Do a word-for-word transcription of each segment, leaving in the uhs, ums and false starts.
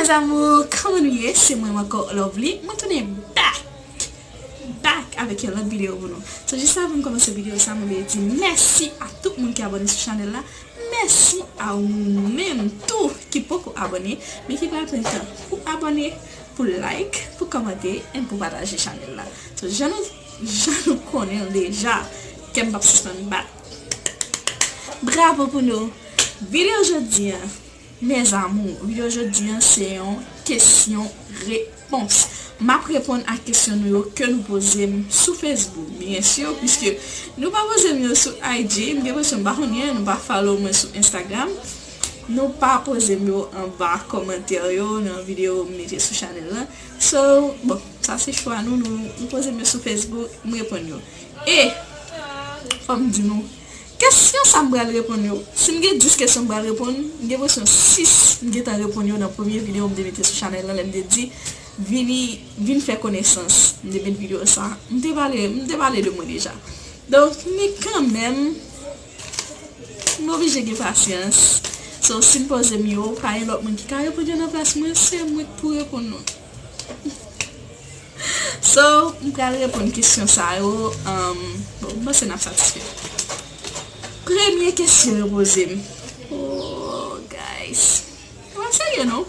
Mes amours, kòman nou ye? Se mwen ankò, Lovely. Mwen tounen back, back avèk yon lòt videyo pou nou. So, jis avan m kòmanse videyo sa, mwen vle di mèsi a tout moun ki abòne sou chanèl la. Mèsi a ou menm tou ki poko abòne, men ki pral pran tan pou abòne, pou like, pou kòmante, and pou pataje chanèl la. So, jan nou, jan nou konnen l deja, kè m p ap sispann bat. Bravo pou nou! Videyo jodi a, mes amours, videyo jodi a se yon kesyon repons. M ap reponn a kesyon nou yo ke nou poze m sou Facebook, byen si, piske nou pa poze m yo sou I G, m gen enpresyon, m pa konnen, nou pa follow mwen sou Instagram. Nou pa poze m yo anba kòmantè yo nan videyo m mete sou chanèl la. So, bon, sa se chwa nou, nou, nou poze m yo sou Facebook, m reponn yo. E, fò m di nou, kesyon sa m pral reponn yo. Si m gen dis kesyon m pral reponn, m gen presyon sis m gentan reponn yo nan premye videyo m te mete sou chanèl la, lè m te di, vini, vin fè konesans. M te met videyo sa. M te pale, m te pale de mwen deja. Donk, men kanmenm, m oblije gen pasyans. So, si m poze m yo, pa gen lòt moun ki ka reponn yo nan plas mwen, se mwen k pou reponn nou. So, m pral reponn kesyon sa yo. Um, bon, m panse n ap satisfè. Premye kesyon yo poze m. Oh, guys. Nou pa serye, non?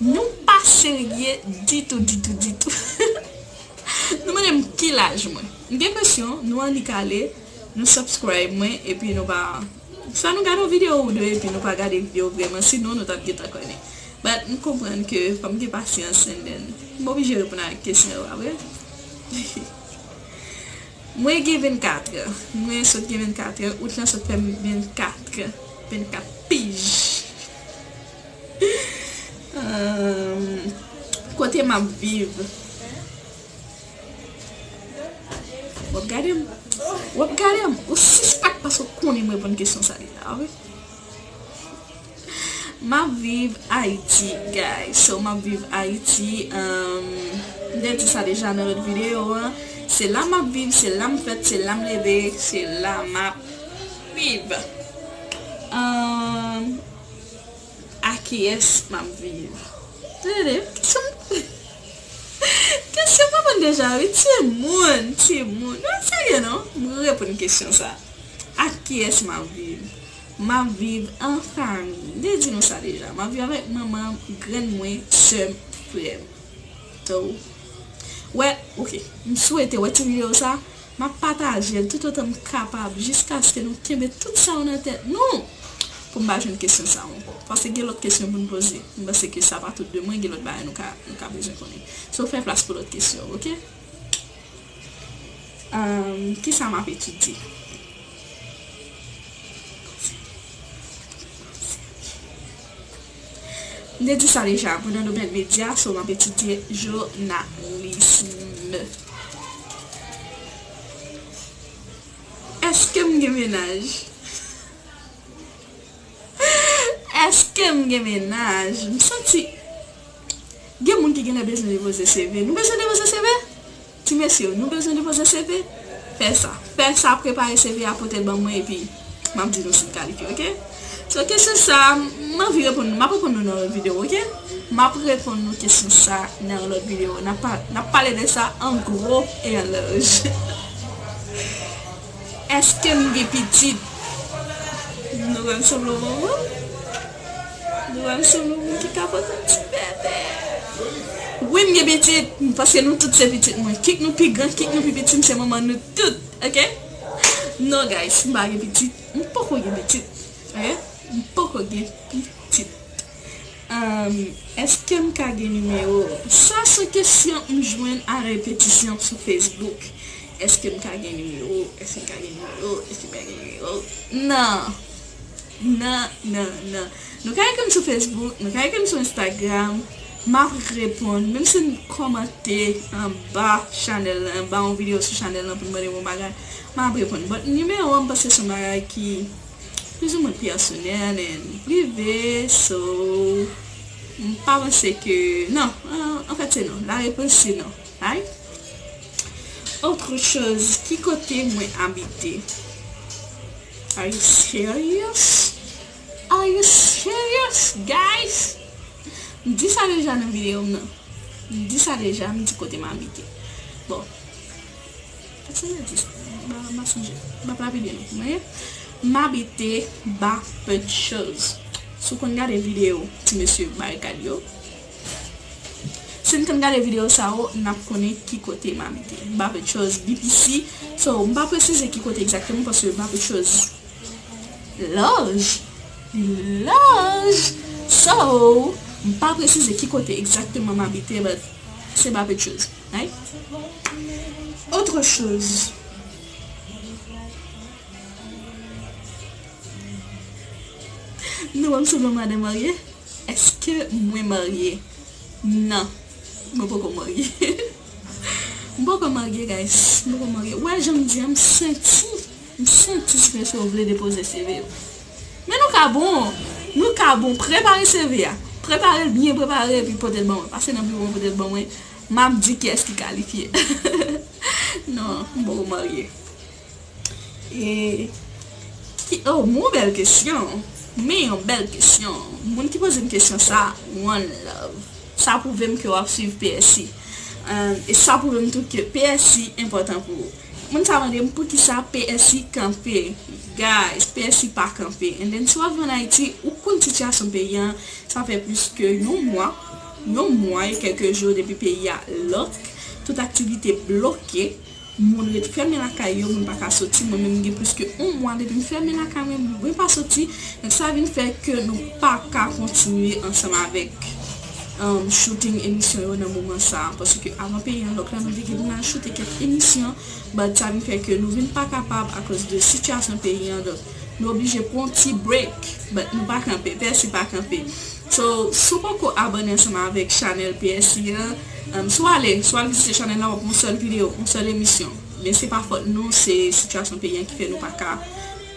Nou pa serye ditou, ditou, ditou. Nou mande m ki laj mwen. M gen enpresyon, nou annik ale, nou subscribe mwen, epi nou pa Swa nou gade yon videyo ou de epi nou pa gade videyo vrèman, sinon nou t ap gentan konnen. But m konprann ke fò m gen pasyans and then m oblije reponn ak kesyon yo, pa vre? Mwen gen vennkat an. Mwen sot gen vennkat an. Out lan sot fè m vennkat an. Vennkat pij. Ahn, kote m ap viv? W ap gade m. W ap gade m. Ou sispèk paske w konnen m reponn kesyon sa deja, wi. M ap viv Ayiti, guys. So, m ap viv Ayiti. Um, m te di sa deja nan lòt videyo an. Se la m ap viv, se la m fèt, se la m leve, se la m ap viv. Um, A kiyès m ap viv? Tande, kesyon, kesyon m reponn deja, wi, timoun, timoun. Nou serye, non? M reponn kesyon sa. Ak kiyès m ap viv? M ap viv an fanmi. M te di nou sa deja. M ap viv avèk manman m, grann mwen, sè m, frè m. So, wè, ok. M swete, wè ti videyo sa, m ap pataje l toutotan m kapab, jiskaske nou kenbe tout sa yo nan tèt nou, pou m pa jwenn kesyon sa yo ankò. Paske gen lòt kesyon pou n poze. M panse ke sa pa tout de mwen, gen lòt bagay nou ka, nou ka bezwen konnen. So, fè plas pou lòt kesyon, ok? Ahn, kisa m ap etidye? M te di sa deja, mwen nan domèn medya, so m ap etidye jounalism. Èske m gen mennaj? Èske m gen mennaj? M santi gen moun ki genlè bezwen depoze C V. Nou bezwen depoze C V? Ti mesye, nou bezwen depoze C V? Fè sa. Fè sa, prepare C V a, pote l ban mwen, epi m ap di nou si m kalifye, ok? So, kesyon sa, m anvi reponn nou. M ap reponn nou nan lòt videyo, ok? M ap reponn nou kesyon sa nan lòt videyo. N ap pa-, n ap pale de sa an gwo e an laj. Èske m gen pitit? Nou wè m sanble yon manman? Nou wè m sanble yon moun ki ka pote yon ti bebe? Wi, m gen pitit, paske nou tout se pitit mwen. Kit nou pi gran, kit nou pi piti, m se manman nou tout, ok? Non, guys, m pa gen pitit. M poko gen pitit, ok? M poko gen pitit. Ahn, èske m ka gen nimewo w? Sa se kesyon m jwenn a repetisyon sou Facebook. Èske m ka gen nimewo w? Èske m ka gen nimewo w? Èske m ka gen nimewo w? Non. Non, non, non. Nou ka ekri m sou Facebook, nou ka ekri m sou Instagram. M ap reponn. Menm si n kòmante anba chanèl la, anba yon videyo sou chanèl la pou n mande m yon bagay, m ap reponn. But nimewo a, m panse se yon bagay ki plizoumwen pèsonèl and prive, so, m pa panse ke, non, an, anfèt, se non. La réponse, c'est non. Alright? Autre chose, ki kote mwen abite? Are you serious? Are you serious, guys? M di sa deja nan videyo m nan. M di sa deja, m di kote m abite. Bon. Pèsonn di sa. M pa, m pa sonje. M pa lapide non. Mwen, m abite Bapetchouz. Si w konn gade videyo ti mesye Barikad yo, si n konn gade videyo sa yo, n ap konnen ki kote m abite. Bapetchouz, B P C. So, m pa presize ki kote egzakteman paske Bapetchouz laj. Li laj. So, m pa presize ki kote egzakteman m abite, but se Bapetchouz. Right? Autre chose. Nou wè m sanble yon madanm marye? Èske mwen marye? Non. Mwen poko marye. M poko marye, guys. M poko marye. Ou wè jan m di an, m santi, m santi si mesye yo vle depoze C V yo. Men nou ka bon. Nou ka bon. Prepare C V a. Prepare l byen prepare epi pote l ban mwen. Pase nan biwo mwen, pote l ban mwen. M ap di kiyès ki kalifye. Non, m poko marye. E, ki, oh, m yon bèl kesyon. Men yon bèl kesyon. Moun ki poze m kesyon sa, one love. Sa pwouve m ke w ap swiv P S I. Um, e sa pwouve m tou ke P S I enpòtan pou ou. Moun sa mande m poukisa P S I kanpe. Guys, P S I pa kanpe. And then, si w ap viv ann Ayiti, ou konn sitiyasyon peyi an, sa fè plis ke yon mwa, yon mwa e kèk jou depi peyi a lòk, tout aktivite bloke. Moun ret fèmen lakay yo, moun pa ka soti. Mwen menm, m gen plis ke yon mwa depi m fèmen lakay mwen, mwen pa soti. Donk, sa vin fè ke nou pa ka kontinye ansanm avèk, um, shooting emisyon yo nan moman sa a. Paske avan peyi an lòk la, nou te gen pou n al shoote kèk emisyon. But sa vin fè ke nou vin pa kapab akoz de sitiyasyon peyi an. Donk, nou oblije pran yon ti break. But nou pa kanpe, P S I pa kanpe. So, si w poko abòne ansanm avèk chanèl P S I an, um, si w ale, si w al vizite chanèl la, w ap yon sèl videyo, yon sèl emisyon. Men se pa fòt nou, se sitiyasyon peyi an ki fè nou pa ka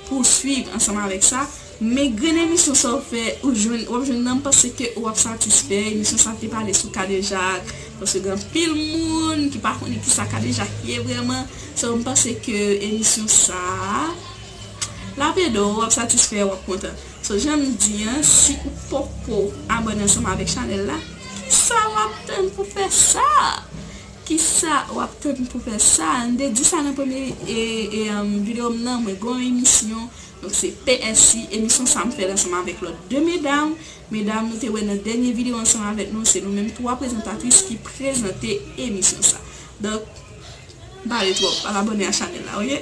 pouswiv ansanm avèk sa. Men grenn emisyon sa w fè, ou jwenn, w ap jwenn nan, m panse ke w ap satisfè. Emisyon sa te pale sou kadejak, paske gen anpil moun ki pa konnen kisa kadejak ye vrèman. So, m panse ke emisyon sa a, l ap ede w, w ap satisfè, w ap kontan. So, jan m di an, si ou poko abòne ansanm avèk chanèl la, kisa w ap tann pou fè sa? Kisa w ap tann pou fè sa? M te di sa nan premye, e, e, um, videyo m nan, mwen gen yon emisyon, donk se P S I, emisyon sa m fè l ansanm avèk lòt de medam. Medam nou te wè nan dènye videyo ansanm avèk nou, se nou menm twa prezantatris ki prezante emisyon sa. Donk, m pale twòp, al abòne a chanèl la, oke?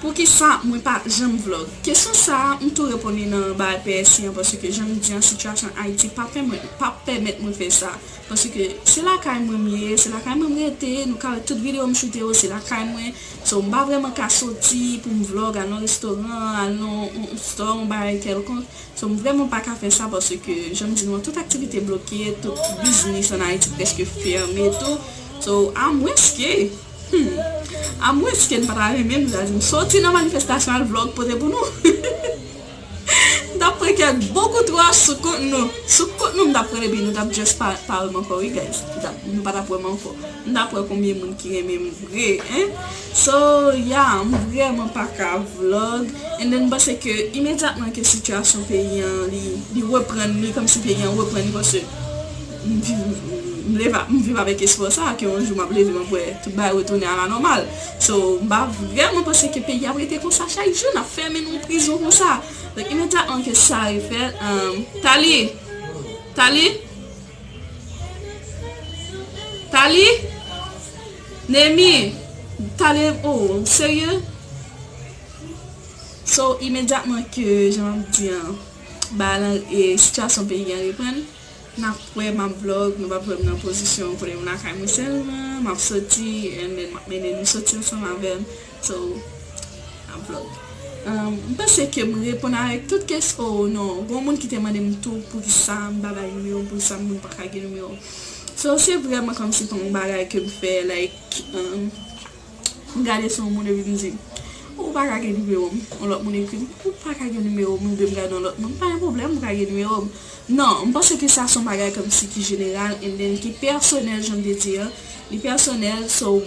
Poukisa mwen pa janm vlog? Kesyon sa a, m tou reponn li nan bagay P S I an, paske jan m di an, sitiyasyon Ayiti pa pèmèt, pa pèmèt mwen fè sa. Paske se lakay mwen m ye, se lakay mwen m rete, nou ka wè tout videyo m choute yo, se lakay mwen. So, m pa vrèman ka soti pou m vlog, al nan restoran, al nan yon, yon store, yon bagay kèlkonk. So, m vrèman pa ka fè sa paske, jan m di nou an, tout aktivite bloke, tout biznis ann Ayiti prèske fèmen tou. So, amwenske, hmm, amwenske n pa ta renmen, nou ta di m soti nan manifestasyon al vlog pote pou nou. M t ap pran kèk bon kout wòch sou kont nou. Sou kont nou, m t ap pran epi nou t ap just pa, pa wè m ankò, wi, guys. M t ap, nou pa t ap wè m ankò. M t ap wè konbyen moun ki renmen m vre, en. So, yeah, m vrèman pa ka vlog. And then, m panse ke imedyatman ke sitiyasyon peyi an, li, li reprann li, kòmsi peyi an reprann li, paske m viv, m leve, m viv avèk espwa sa, ke yon jou m ap leve, m ap wè tout bagay retounen a la nòmal. So, m pa vrèman panse ke peyi ap rete konsa chak jou, n ap fèmen nan yon prizon konsa. Donk, imedyatman ke sa refèt, um, Tali, Tali, Tali, Nemi, Tali, oh, serye? So, imedyatman ke, jan m ap di an, bagay lan, e, sitiyasyon peyi an reprann, n ap wè m ap vlog, nou p ap wè m nan pozisyon kote m lakay mwen sèlman, m ap soti, and then m ap mennen nou soti ansanm avè m. So, m ap vlog. Um, m panse ke m reponn avèk tout kesyon. Oh, non, gon moun ki te mande m tou poukisa m pa bay nimewo m, poukisa moun pa ka gen nimewo m. So, se vrèman kòmsi pa yon bagay ke m fè, like, um, m gade sou yon moun epi m di, "Ou pa ka gen nimewo m." Yon lòt moun ekri m, "Ou pa ka gen nimewo m." Oubyen m gade yon lòt moun, "Pa gen pwoblèm, ou ka gen nimewo m." Non, m panse ke sa se yon bagay kòmsi ki jeneral and then ki pèsonèl, jan m te di an. Li pèsonèl, so,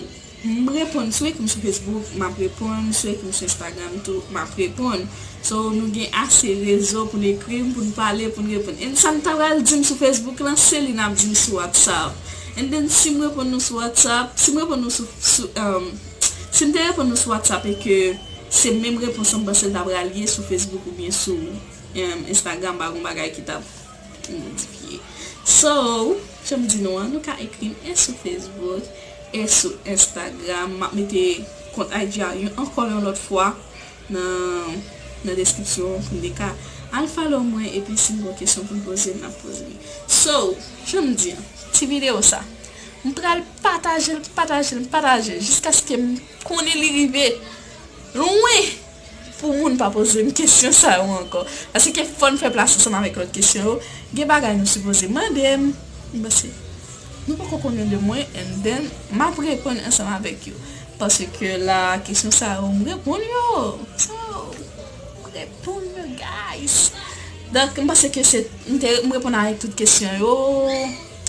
M reponn, si w ekri m sou Facebook, m ap reponn, si w ekri m sou Instagram tou, m ap reponn. So, nou gen ase rezo pou n ekri m, pou n pale, pou n reponn. And sa m ta pral di m sou Facebook lan, se li n ap di m sou WhatsApp. And then, si m reponn nou sou WhatsApp, si m reponn nou sou, sou um, si m te reponn nou sou WhatsApp e ke se menm repons lan, m panse l ta pral ye sou Facebook oubyen sou um, Instagram, pa gen bagay ki t ap modifye. So, jan m di nou an, nou ka ekri m e sou Facebook, e sou Instagram. M ap mete kont I G a yon, ankò yon lòt fwa nan, nan deskripsyon pou n te ka al follow mwen, epi si n gen kesyon pou n poze, n ap poze li. So, jan m di an, ti videyo sa, m pral pataje l, pataje l, pataje l, jiskaske m konnen li rive lwen pou moun pa poze m kesyon sa yo ankò. Paske fò n fè plas ansanm avèk lòt kesyon yo. Gen bagay nou sipoze mande m. M panse nou poko konnen de mwen, and then m ap reponn ansanm avèk yo. Paske la, kesyon sa yo, m reponn yo. So, m reponn yo, guys. Donk, m panse ke se, m te, m reponn avèk tout kesyon yo.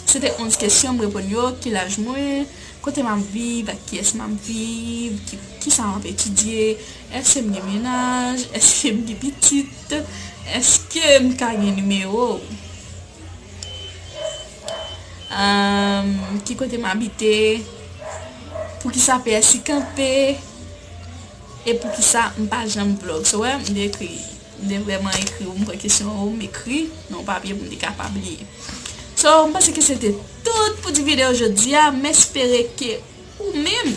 Se te onz kesyon, m reponn yo, ki laj mwen, kote m ap viv, ak kiyès m ap viv, ki, kisa m ap etidye, èske m gen mennaj, èske m gen pitit, èske m ka gen nimewo, um, ki kote m abite, poukisa P S I kanpe, e poukisa m pa janm vlog. So, wè, m te ekri, m te vrèman ekri, m pran kesyon yo, m ekri nan yon papye pou m te kapab li. So, m panse ke se te tout pou ti videyo jodi a. M espere ke ou menm,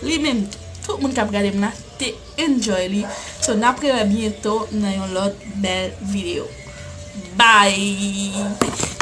li menm, tout moun k ap gade m la, te enjoy li. So, n ap rewè byento nan yon lòt bèl videyo. Bye!